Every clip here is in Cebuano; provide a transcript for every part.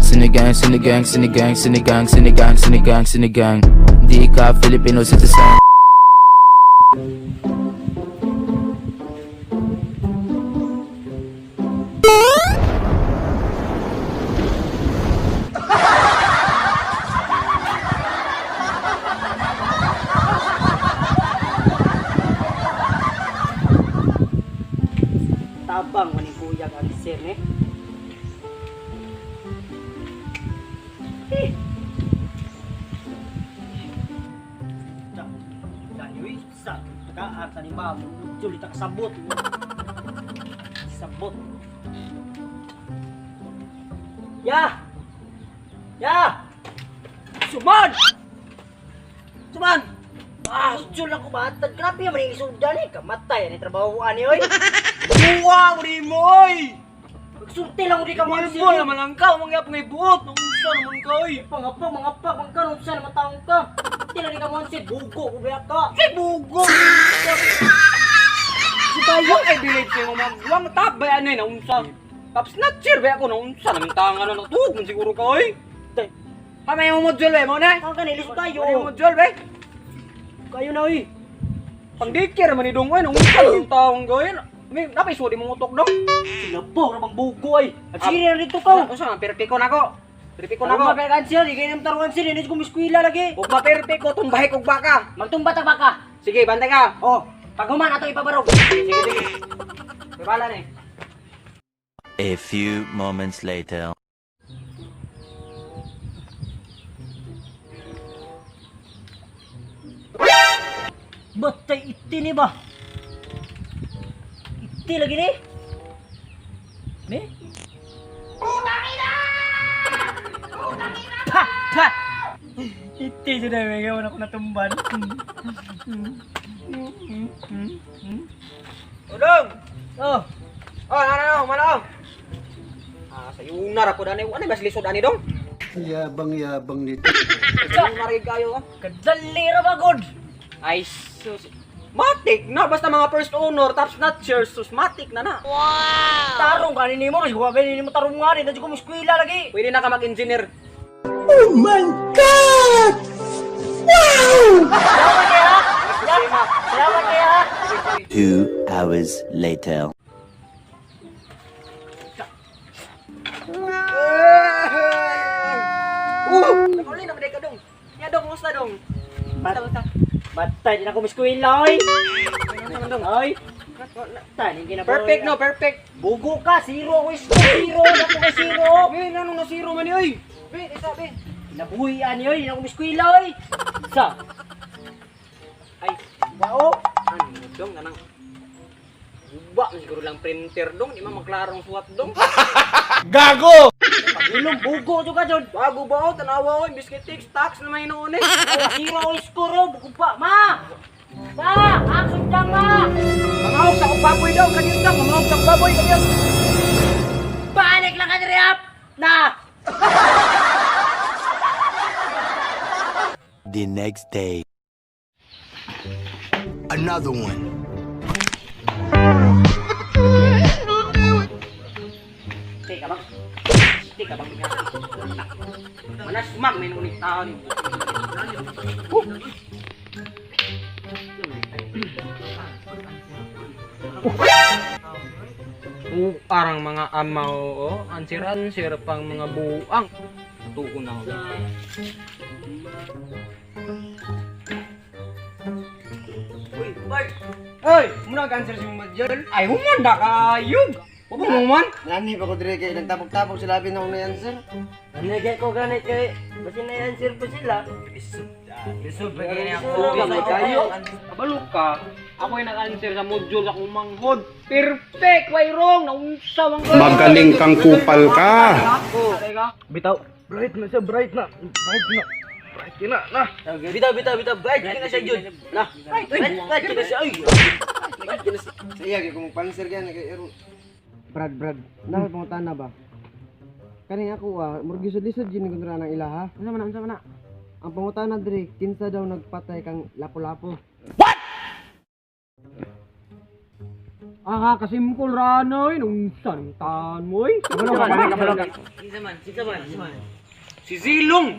Sinigang, sinigang, sinigang, sinigang, sinigang, sinigang, sinigang. Hindi ka Filipino citizen. Tabang maning buyag ang sir ni. Eh. Dani sa tagaan sa ni ma'am, juli ta kasabot. Sabot. Ya. Ya. Suman. Suman. Ah, jul ako matag. Grabe man yung isugdan eh. Kamatay ni trabaho ani oy. Buwa mo rin mo, oy! Magsulti lang di ka mo. Bulbol naman ang ka, mga pangay buot, naunsa naman ka, oy! Pangapa, mga pa, mga ka, unsa naman taong ka. Di lang di ka mo bugo, ubiya ka. Si bugo! Si tayo ay bilib sa'yo, magwang tabay, ano yun, naunsa. Tapos na-cheer ba ako, naunsa naman tanga na natuog man siguro ka, oy! Tay. Ha, may module, eh, mo na? Ang kanila tayo. May module, eh? Kayo na oy. Pang daycare man ni dong, oy, naunsa naman taong gawin. May napay sudi mong utok dong. Sila po, rabang bugo ay. At sige na dito ka. Unsa man, perfect ko na ako. Perfect ko na Ako ako. ma kay sir, di kayo nang taruan sir, hindi ko miskwila lagi. Ug ma-perfect ko, tumbahi kog baka. Magtumba ta baka. Sige, bantay ka. Oh, pag human ato ipabarog. Sige, sige. Bala na eh. A few moments later. Batay iti ni ba? Iti lagi ni. Ne? Pa! Pa! Iti sudah may ako natumban. Udong! Oh, Oh, ano, ano, mana oh. Ah, sa yuna ra po dani. Ano ba lisod ani dong? Yabang-yabang nito. Sa yuna ra kayo. Oh. kadali ra ba god? Ay sus. Matik na basta mga first honor top notchers sus matik na na. Tarong ka nimo, mas wa ba nimo tarong nga ni, ko miskwila lagi. Pwede na ka mag-engineer. Salamat kaya. Salamat kaya. 2 hours later. Nakauli na ba ka dong? Ya dong, kumusta dong? Basta basta. Batay din ako miskwila oy. Ano naman dong? Oy. Tani ginabuhi. Perfect no, perfect. Bugo ka, zero ako score, zero na ako kay zero. Be, nano na zero man ni oy. Be, isa be. Nabuhi ani oy, ako miskwila oy. Sa. Ay, Bao. ano dong kanang Uba, man siguro lang printer dong, di man maklarong suwat dong. Gago! Pagilom bugo jud ka jud. Bago ba oh, tanawa oy, biscuit tax na may noon eh. Ay, zero ako score oh, bugo pa. Ma. Ma, action dyan ma. Mangahog sa kong baboy daw, kaniyot daw, mangahog sa kong baboy, kaniyot. Balik lang ka diri up. Na. The next day. Another one. Teka bang? Teka bang? Manas mag may ngunit tao ni. Parang mga amaw, oh, ansir-ansir pang mga buang. Tuko na ako. Uy, Bart. Oy, muna ka-answer si Major. Ay, human na kayo. Huwag mo man. Nani pa ko dire kay nagtabok-tabok sila labi na akong na-answer. Nagay ko ganit kay basin na answer po sila. Lisod ba kaya ako? Kayo. Kabalo ka. Ako yung nag-answer sa module sa kumanghod. Perfect! Why wrong? Naunsa man ka. Magaling kang kupal ka. Ako. Bitaw. Bright na siya, bright na. Bright na. Bright na, na. Bitaw, bitaw, bitaw. Bright kina siya jud. Na. Bright, bright kina siya. Ay. Bright kina siya. Sa iya kay kung panser kay kay ero. Brad, Brad. Dapat pangutan na ba? Kani ako ah, murag lisod-lisod yun ni kontra ng ilaha. Unsa man, unsa man na? Ang pangutana dire, kinsa daw nagpatay kang lapu-lapu? Ah, kasimpol ra na oy, unsa nang taon mo oy. Kabalo ka, kabalo ka. Si Zilong.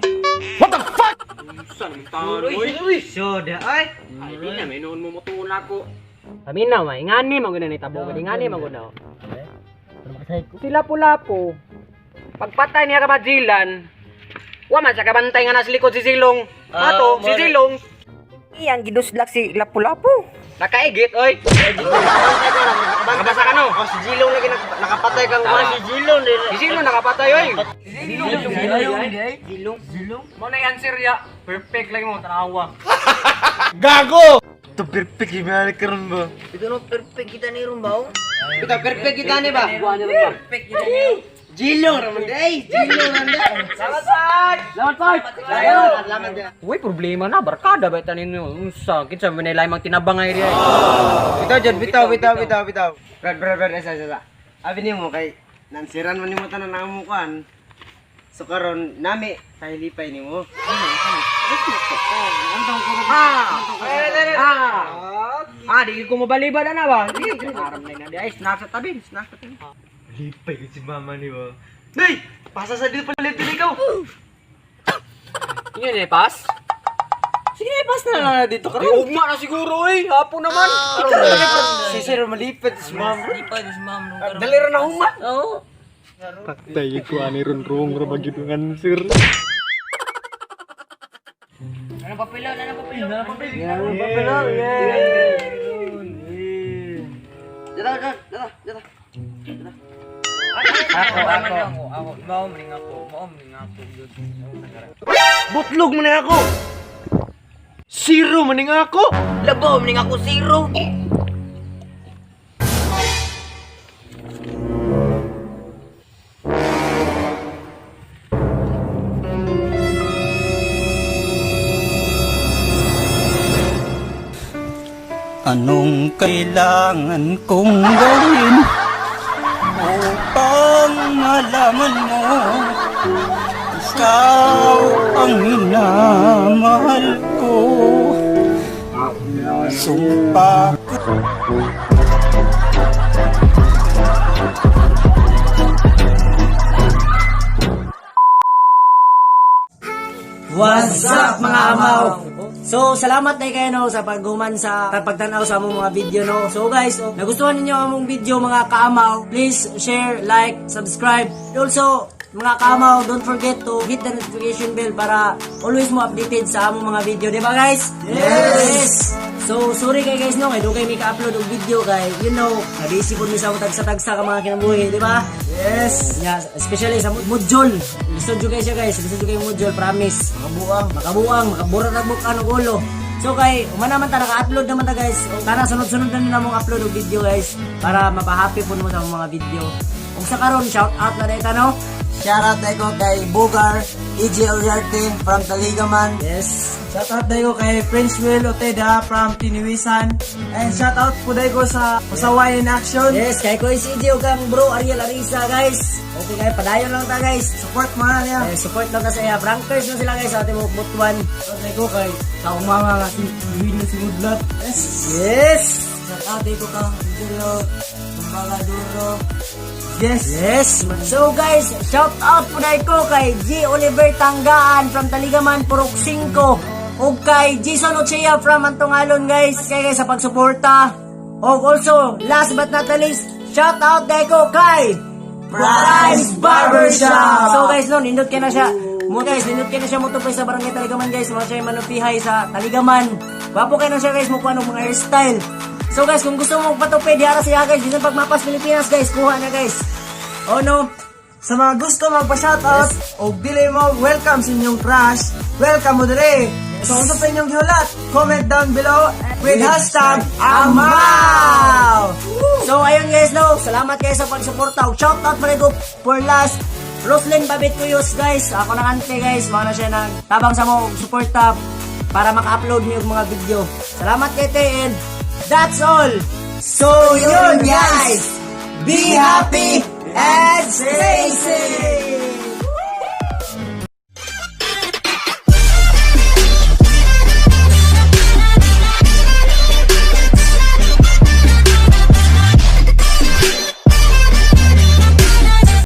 What the fuck? Unsa nang taon mo oy? Soda ay. Ay, di na may noon mo mutuon ako. Paminaw, may ngani man gud na nitabo, gani ngani man gud na. Si Lapu-Lapu, pagpatay niya ka Magellan, wa man siya kabantay nga nasa likod si Zilong. Ato, si Zilong. Iyang giduslak si Lapu-Lapu. Nakaigit, oy. Nakabasa ka no? Oh, si Jilong lagi nakapatay kang kuan si Jilong. Si Zilong nakapatay, oy. Jilong. Jilong. Mo na answer ya. Perfect lagi mo tanawa. To perfect gimana karon ba? Ito no, perfect kita ni ron ba? Oh? Ito perfect kita ni ba? Perfect kita ni. Jilong ra man day. Jilong ra man. Salamat, Park. Salamat. Uy, problema na barkada ba tanin ninyo? Unsa kinsa man nilay mang tinabangay riya. Bitaw jud, bitaw, bitaw, bitaw, bitaw. Brad, brad, brad, isa, isa, isa. Abi nimo kay nansiran man nimo tanan namo kuan. So karon nami kahilipay nimo. Ah! Ah! Ah, di ko mabalibad na ba? Di, aram na na di ay snack sa tabi, snack sa tabi. Lipay si mama ni ba. Nay, pasa sa dito palit din ikaw. Inyo ni pass? Sige, pas na lang dito Di ugma na siguro oy, hapon naman. Si sir malipad si mama. Malipad si ma'am nung karon. Dali ra na huma. Oo. Patay ko ani ron ra magyudungan sir. Ano papel? Ano papel? Ano papel? Dada, dada, dada, dada. Ako, ako. Ako, mao man ako. Mao man ako. Butlog man ako. Zero man ako. Labaw man ako zero. Anong kailangan kong gawin upang malaman mo ikaw ang minamahal ko? Sumpa ko. What's up mga amaw? So, salamat na kayo no, sa paghuman sa pagtanaw sa among mga video no. So guys, oh, nagustuhan ninyo ang among video mga kaamaw, please share, like, subscribe. And also, mga kaamaw, don't forget to hit the notification bell para always mo updated sa among mga video, di ba guys? Yes! So, sorry kay guys no, kay dugay mi ka-upload og video kay you know, nabisi pud mi sa among tagsa-tagsa ka mga kinabuhi, di ba? Yes. Yeah, especially sa module. Lisod jud kay siya guys, lisod jud kay module, promise. Makabuang, makabuang, makabura na bukan og ulo. So kay umana man ta naka-upload naman ta guys. Tana sunod-sunod na nila mong upload og video guys para mapahappy pud mo sa among mga video. Ug sa karon shout out na dayta no. Shoutout tayo ko kay Bogar, EJ Oliarte from Taligaman. Yes. Shoutout tayo kay Prince Will Oteda from Tiniwisan. And shoutout po tayo ko sa Pasaway in Action. Yes, kay ko si EJ ug kang bro Ariel Arisa guys. Okay kay padayon lang ta guys. Support mga niya. Eh, support lang ta sa iya. Prankers na sila guys sa ating butuan. Shoutout tayo ko kay sa akong mama nga si Luino Simudlat. Yes. Yes. Shoutout tayo ko kang Angelo Tumbaga Duro. Yes. Yes! So guys, shout out po dahil ko kay G. Oliver Tanggaan from Taligaman, Purok 5. Ug kay Jason Ochea from Antongalon guys. Kay guys sa pagsuporta. Og also, last but not the least, shout out dahil ko kay Price Barbershop! So guys, no, nindot kay na siya. Mo guys, nindot kay na siya motupay sa barangay Taligaman guys. Mga siya manupihay sa Taligaman. Gwapo kay na siya guys, mukuha ng mga hairstyle. So guys, kung gusto mo magpatupi, diara siya guys. Bisan pag mapas Pilipinas guys, kuha na guys. Oh no. Sa mga gusto magpa-shoutout o dili mo welcome sa inyong crush, welcome mo dire. So unsa pa inyong gihulat? Comment down below with hashtag AMAW! So ayun guys no, salamat guys sa pagsuporta. Ug Shout out pala ko for last Roslyn Babit Cuyos guys. Ako nang ante guys, mao na siya nagtabang sa mo og suporta para maka-upload mi og mga video. Salamat kay te and that's all. So yun guys, be happy and stay